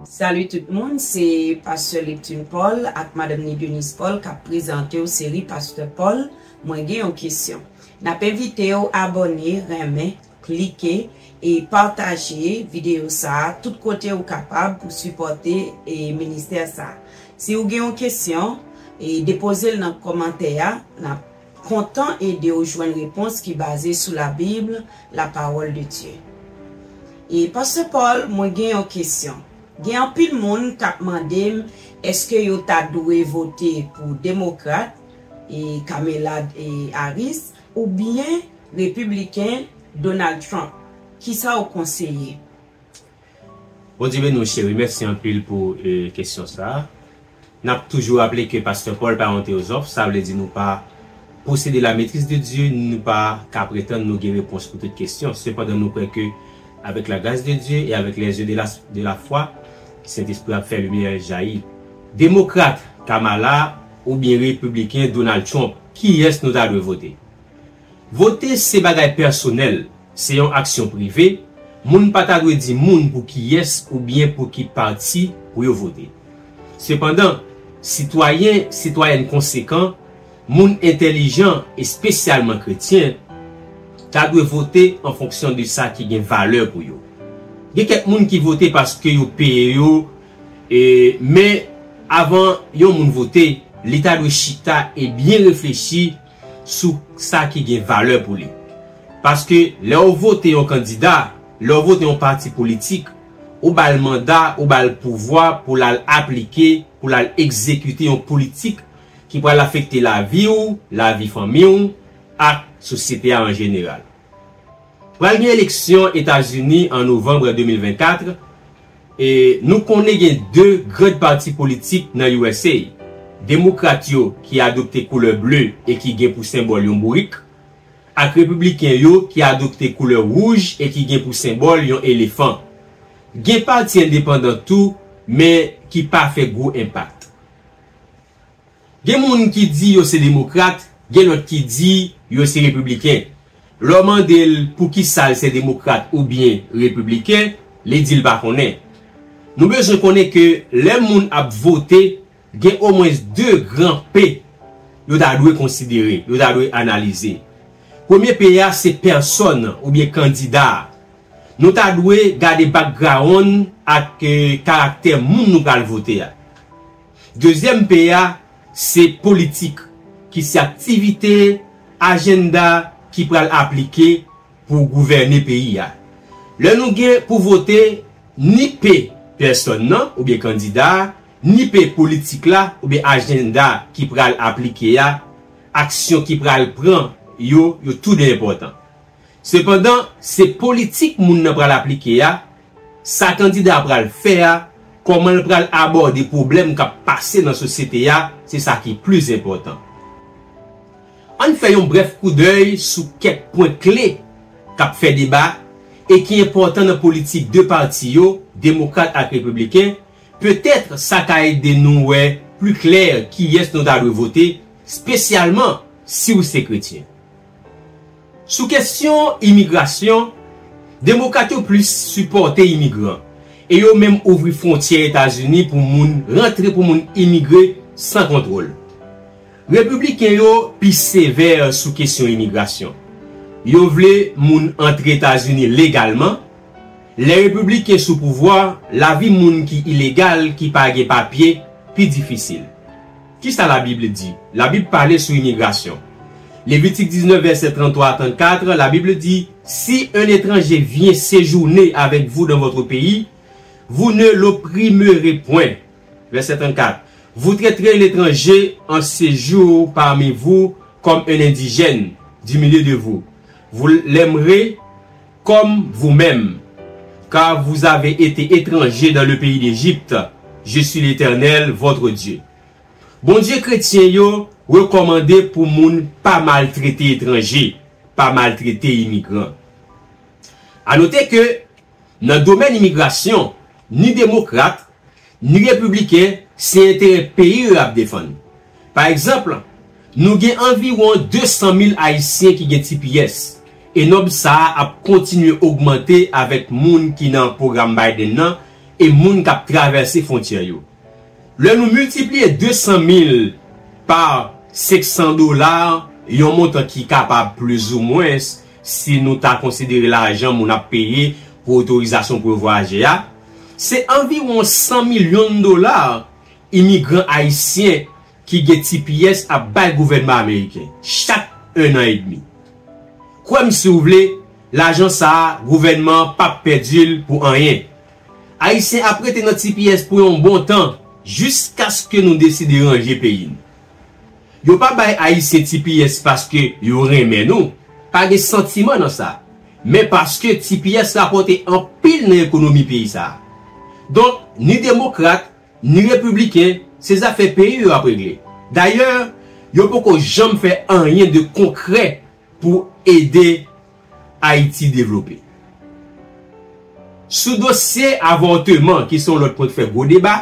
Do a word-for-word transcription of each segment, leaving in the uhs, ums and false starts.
Salut tout moun, se Pastè Leptune Paul ak Madanm ni Denise Paul k ap prezante w seri Pastè Paul, mwen gen yon kesyon. N ap envite w abòne, renmen, klike e pataje videyo sa a tout kote ou kapab pou sipòte e ministè sa a. Si w gen yon kesyon, e depoze l nan kòmantè a, n ap kontan ede w jwenn repons ki baze sou Labib, la parole de Dieu. E Pastè Paul, mwen gen yon kesyon. Gen anpil moun k ap mande m èske yo ta dwe vote pou demokrat, e Kamala e Harris, oubyen repibliken Donald Trump. Kisa w konseye? Bondye beni w cheri, mèsi anpil pou e, kesyon sa a. N ap toujou raple ke Pastè Paul pa yon teyozòf, sa vle di nou pa posede la maîtrise de Dieu, nou pa ka pretann nou gen repons pou tout kesyon. Sepandan, nou kwè ke, avec la grâce de Dieu et avec les yeux de la, de la foi, Sentespri ap fè limyè jayi. Demokrat Kamala oubyen repibliken Donald Trump, kiyès nou ta dwe vote? Vote se bagay pèsonèl, se yon aksyon prive, moun pa ta dwe di moun pou kiyès oubyen pou ki pati pou yo vote. Sepandan, sitwayen, sitwayèn konsekan, moun entèlijan, espesyalman kretyen, ta dwe vote an fonksyon de sa ki gen valè pou yo. Gen kèk moun ki vote paske yo peye yo, e, men avan yon moun vote, li ta dwe chita e byen reflechi sou sa ki gen valè pou li. Paske lè w vote yon kandida, lè w vote yon pati politik, ou ba l manda, ou ba l pouvwa pou l al aplike, pou l al egzekite yon politik ki pral afekte lavi w, lavi fanmi w, ak sosyete a an jeneral. Pral gen eleksyon Etazini an novanm de mil vennkat, e nou konnen gen de gran pati politik nan U S A. Demokrat yo ki adopte koulè ble e ki gen pou senbòl yon bourik, ak repibliken yo ki adopte koulè wouj e ki gen pou senbòl yon elefan. Gen pati endepandan tou, men ki pa fè gwo enpak. Gen moun ki di yo se demokrat, gen lòt ki di yo se repibliken. Lè w mande l poukisa l se demokrat oubyen repibliken, li di l pa konnen. Nou bezwen konnen ke lè moun ap vote, gen omwens de gran P yo ta dwe konsidere, yo ta dwe analize. Premye P a se pèsòn oubyen kandida a. Nou ta dwe gade background ak e, karaktè moun nou pral vote a. Dezyèm P a se politik, ki se aktivite, ajanda ki pral aplike pou gouvène peyi a. Lè nou gen pou vote ni P pèsòn nan oubyen kandida a, ni P politik la oubyen ajanda ki pral aplike a, aksyon ki pral pran yo, yo tou de enpòtan. Sepandan, se politik moun nan pral aplike a, sa kandida a pral fè a, kòman l pral abòde pwoblèm k ap pase nan sosyete a, se sa ki plis enpòtan. Ann fè yon brèf koudèy sou kèk pwen kle k ap fè deba e ki enpòtan nan politik de pati yo, demokrat ak repibliken, petèt sa ka ede nou wè pli klè kiyès nou ta dwe vote, espesyalman si w se kretyen. Sou kesyon imigrasyon, demokrat yo plis sipòte imigran, e yo menm ouvri fwontyè Etazini pou moun rantre, pou moun imigre san kontwòl. Repibliken yo pi sevè sou kesyon imigrasyon. Yo vle moun antre Etazini legalman. Lè repibliken sou pouvwa, lavi moun ki ilegal, ki pa gen papye, pi difisil. Kisa Labib di? Labib pale sou imigrasyon. Levitik diznèf, vèsè tranntwa a trannkat, Labib di, si un étranger vient séjourner avec vous dans votre pays, vous ne l'opprimerez point. Verset trente-quatre. Vous traiterez l'étranger en séjour parmi vous comme un indigène du milieu de vous. Vous l'aimerez comme vous-même, car vous avez été étranger dans le pays d'Égypte. Je suis l'Éternel, votre Dieu. Bondye kretyen yo rekòmande pou moun pa maltrete etranje, pa maltrete imigran. A note ke nan domèn imigrasyon, ni demokrat, ni repibliken, se enterè peyi yo y ap defann. Pa egzanp, nou gen anviwon de san mil Ayisyen ki gen T P S, e nonb sa a ap kontinye ogmante avèk moun ki nan pwogram Biden nan e moun k ap travèse fwontyè yo. Lè nou miltipliye de san mil pa senk san dola, yon montan ki kapab plizoumwens, si nou ta konsidere lajan moun ap peye pou otorizasyon pou yo vwayaje a, se anviwon san milyon dola imigran ayisyen ki gen T P S ap bay gouvènman ameriken chak en an edmi. Kwè m si w vle, lajan sa a, gouvènman an p ap pèdi l pou anyen. Ayisyen ap rete nan T P S pou yon bon tan, jiskaske nou deside ranje peyi n. Yo pa bay Ayisyen T P S paske yo renmen nou, pa gen santiman nan sa, men paske T P S rapòte anpil nan ekonomi peyi sa a. Donk, ni demokrat, ni repibliken, se zafè peyi yo ap regle. Dayè, yo poko janm fè anyen de konkrè pou ede Ayiti devlope. Sou dosye avòteman, ki se yon lòt pwen k fè gwo deba,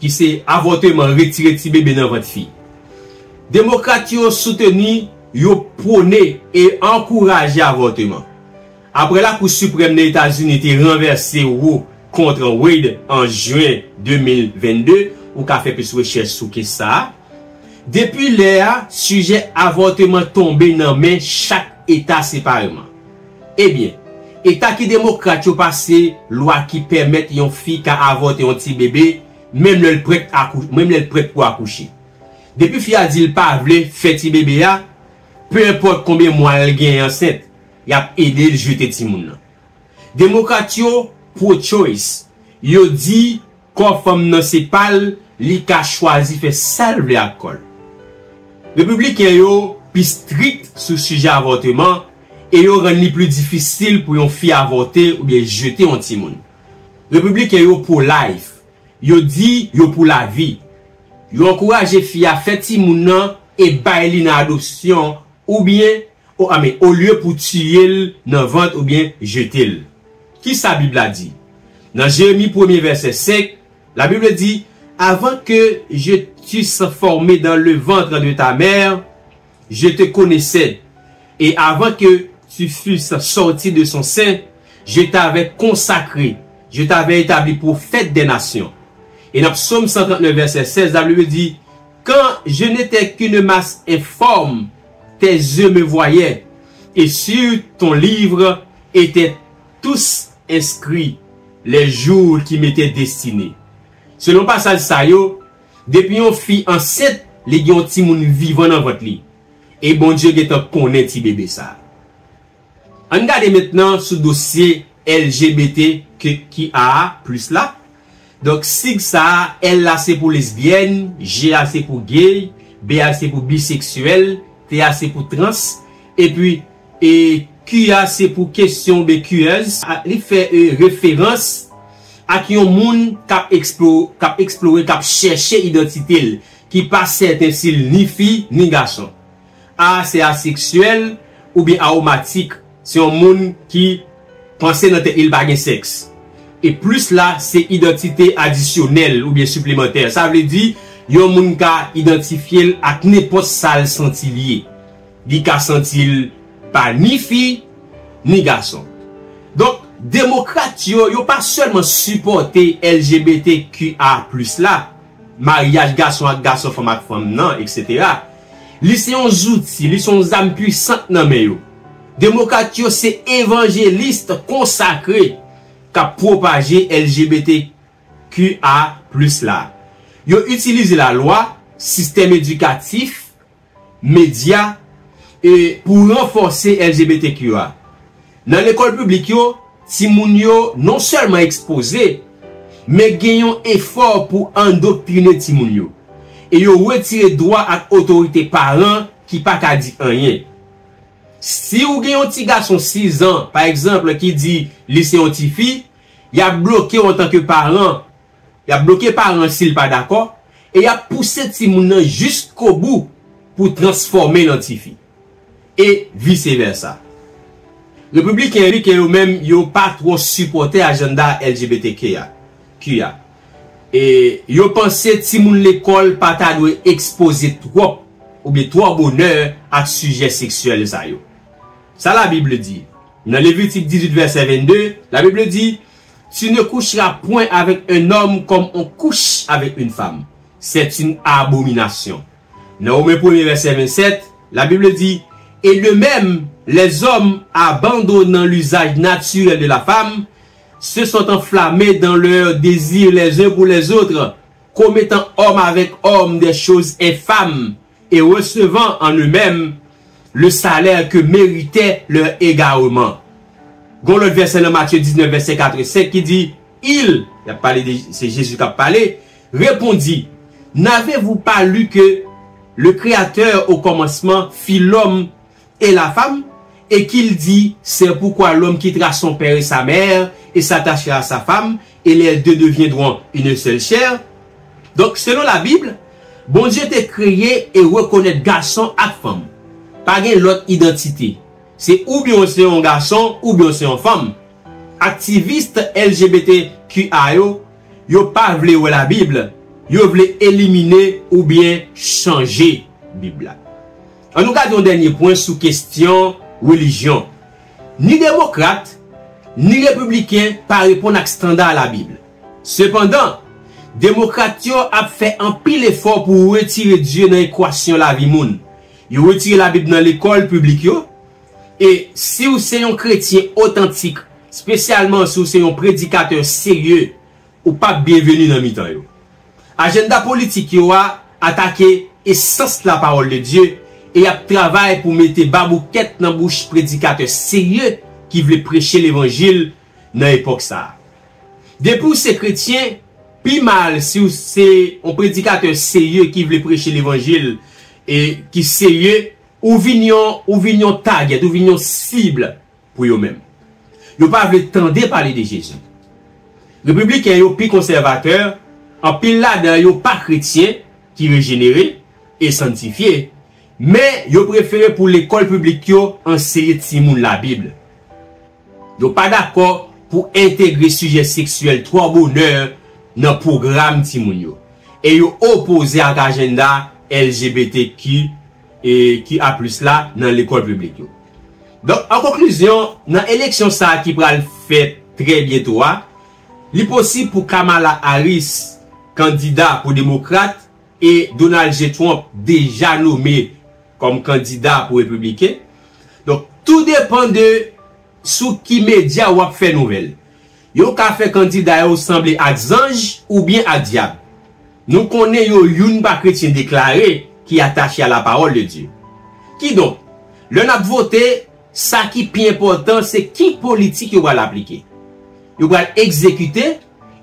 ki se avòteman, retire ti bebe nan vant fi. Demokrat yo souteni, yo pwone e ankouraje avòteman. Apre Lakou Siprèm nan Etazini te ranvèse Roe kont Wade an jen de mil vennde, ou ka fè plis rechèch sou kes sa a. Depi lè a, sijè avòteman tonbe nan men chak eta separeman. Ebyen, eta ki demokrat yo pase lwa ki pèmèt yon fi ka avòte yon ti bebe, menm lè l prèt akou-, menm lè l prèt pou akouche. Depi fi a di l pa vle fè ti bebe a, pe enpòt konbyen mwa l genyen ansent, y ap ede l jete timoun nan. Demokrat yo pro-choice. Yo di kò fanm nan se pa l, li ka chwazi fè sa l vle ak kò l. Repibliken yo pi strik sou sijè avòteman e yo rann li pli difisil pou yon fi avòte oubyen jete yon timoun. Repibliken yo pro-life. Yo di yo pou lavi. Yo ankouraje fi a fè timoun nan e bay li nan adopsyon oubyen o, amè, olye pou tiye l nan vant oubyen jete l. Ki sa Bib la di? Nan Jeremi premye vèsè senk, Labib di, Avant que je t'eusse formé dans le ventre de ta mère, je te connaissais, et avant que tu fusses sorti de son sein, je t'avais consacré, je t'avais établi prophète des nations. E nan Psaume cent trente-neuf, verset seize, Labib di, Quand je n'étais qu'une masse informe, tes yeux me voyaient, et sur ton livre étaient tous inscrits les jours qui m'étaient destinés. Selon pasaj sa yo, depi yon fi ansent, li gen yon timoun vivan nan vant li. E Bondye gentan konnen ti bebe sa a. Ann gade mentnan sou dosye L G B T Q I A plus la. Donk, sig sa a, L la se pou lesbyèn, G a se pou gay, B a se pou biseksyèl, T a se pou trans, epi e Q a se pou kesyon oubyen queers. A, li fè, e, referans ak yon moun k ap eksplo-, k ap eksplore, k ap chèche idantite l, ki pa sèten si l ni fi, ni gason. A se aseksyèl oubyen awomatik, se yon moun ki panse nan tèt li l pa gen sèks. E plus la, se idantite adisyonèl oubyen siplemantè. Sa vle di, yon moun ka idantifye l ak nenpòt sa l santi l ye. Li ka santi l pa ni fi, ni gason. Donk, demokrat yo, yo pa sèlman sipòte L G B T Q A plus la, maryaj gason ak gason, fanm ak fanm nan, etsetera. Li se yon zouti, li se yon zam pwisant nan men yo. Demokrat yo se evanjelis konsakre k ap pwopaje L G B T Q A plus la. Yo itilize lalwa, sistèm edikatif, medya, e pou ranfòse L G B T Q A. Nan lekòl piblik yo, timoun yo non sèlman ekspoze, men gen yon efò pou andoktrine timoun yo. E yo retire dwa ak otorite paran ki pa ka di anyen. Si w gen yon ti gason sis zan, pa egzanp, ki di li se yon tifi, y ap bloke w antanke paran. Y ap bloke paran si l pa dakò, e y ap pouse timoun nan jiskobou pou transfòme l an tifi. E visevèsa. Repibliken yo menm, yo pa twò sipòte ajanda L G B T Q a, Q a. E yo panse timoun lekòl pa ta dwe ekspoze twòp oubyen twò bonè ak sijè seksyèl sa yo. Sa Labib di? Nan Levitik dizuit vèsè vennde, Labib di, Tu ne coucheras point avec un homme comme on couche avec une femme. C'est une abomination. Nan Women premye vèsè vennsèt, la Bible dit, et de même, les hommes, abandonnant l'usage naturel de la femme, se sont enflammés dans leurs désirs les uns pour les autres, commettant homme avec homme des choses infâmes, et recevant en eux-mêmes le salaire que méritait leur égarement. Gon lòt vèsè nan Matye diznèf, vèsè katrevensenk, ki di, il, y ap pale de, se Jezi k ap pale, répondit, n'avez-vous pas lu que le Créateur au commencement fit l'homme et la femme, et qu'il dit, c'est pourquoi l'homme quittera son père et sa mère, et s'attachera à sa femme, et les deux deviendront une seule chair. Donk, selon Labib, Bondye te kreye e rekonèt gason ak fanm. Pa gen lòt idantite. Se oubyen w se yon gason, oubyen w se yon fanm. Aktivis L G B T Q A yo, yo pa vle wè Labib, yo vle elimine oubyen chanje Bib la. Ann nou gade yon dènye pwen sou kesyon relijyon. Ni demokrat, ni repibliken pa reponn ak estanda Labib. Sepandan, demokrat yo ap fè anpil efò pou retire Dye nan ekwasyon lavi moun. Yo retire Labib nan lekòl piblik yo, e si w se yon kretyen otantik, espesyalman si w se yon predikatè serye, ou p ap byenveni nan mitan yo. Ajanda politik yo a atake esans lapawòl de Dye e y ap travay pou mete baboukèt nan bouch predikatè serye ki vle preche levanjil nan epòk sa a. Depi w se kretyen, pi mal si w se yon predikatè serye ki vle preche levanjil e ki serye, ou vin yon, ou vin yon target, ou vin yon sib pou yo menm. Yo pa vle tande pale de Jezi. Repibliken yo pi konsèvatè, anpil ladan yo pa kretyen ki rejenere e sanntifye, men yo prefere pou lekòl piblik yo anseye timoun Labib. Yo pa dakò pou entegre sijè seksyèl twò bonè nan pwogram timoun yo. E yo opoze ak ajanda L G B T Q, e, Q A plis la nan lekòl piblik yo. Donk, an konklizyon, nan eleksyon sa a ki pral fèt trè byento a, li posib pou Kamala Harris, kandida pou demokrat, e Donald J Trump deja nome kòm kandida pou repibliken. Donk, tou depann de sou ki medya w ap fè nouvèl. Yo ka fè kandida yo sanble ak zanj oubyen ak dyab. Nou konnen yo youn pa kretyen deklare ki atache a lapawòl de Dye. Kidonk, lè n ap vote, sa ki pi enpòtan se ki politik yo pral aplike, yo pral egzekite,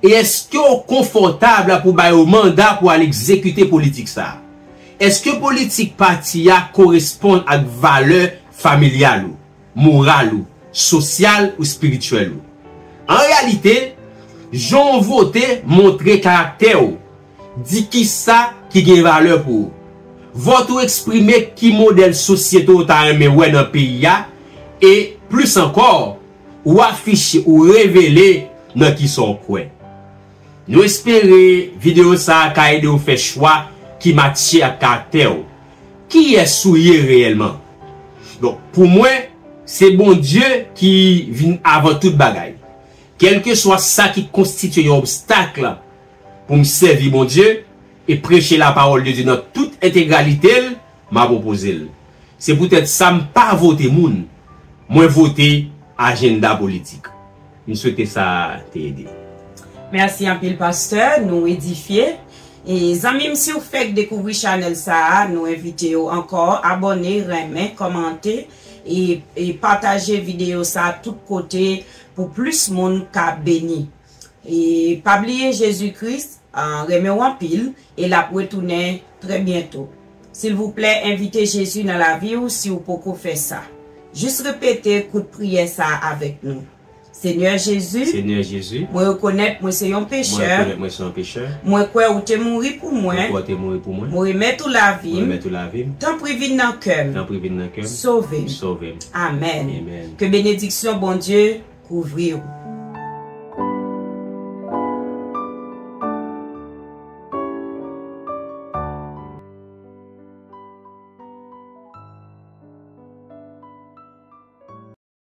e èske w konfòtab pou ba yo manda pou al egzekite politik sa a? Èske politik pati a koresponn ak valè familyal ou, moral ou, sosyal ou espirityèl ou? An reyalite, jan w vote montre karaktè w, di kisa ki gen valè pou ou. Vòt ou eksprime ki modèl sosyete w ta renmen wè nan peyi a, e plis ankò, ou afiche, ou revele nan kisa w kwè. Nou espere videyo sa a ka ede w fè chwa ki matche ak karaktè w. Kiyès ou ye reyèlman? Donk, pou mwen, se Bondye ki vin avan tout bagay. Kèlkeswa sa ki konstitye yon obstak pou m sèvi Bondye e preche lapawòl de Dye nan tout entegralite l, m ap opoze l. Se poutèt sa m pa vote moun, mwen vote ajanda politik. M swete sa te ede. Mèsi anpil, pastè, nou edifye. E zanmi m, si w fèk dekouvri chanèl sa a, nou envite w ankò abòne, renmen, kòmante e, e pataje videyo sa a tout kote pou plis moun ka beni. E pa bliye Jezi Kris, ah, renmen w anpil e l ap retounen trè byento. Silvouplè, envite Jezi nan lavi w si w poko fè sa. Jis repete kout priyè sa a avèk nou. Senyè Jezi, Senyè Jezi, mwen rekonèt mwen se yon mwen pechè. Rekonèt mwen se yon pechè. Mwen kwè ou te mouri pou Mwen mwen. Kwè ou te mouri pou mwen. Mwen remèt ou lavi Mwen m. Remèt ou lavi m. Tanpri vin nan kè m. Tanpri vin nan kè m. Sove m. Sove m. Amèn. Amèn. Ke benediksyon Bondye kouvri w.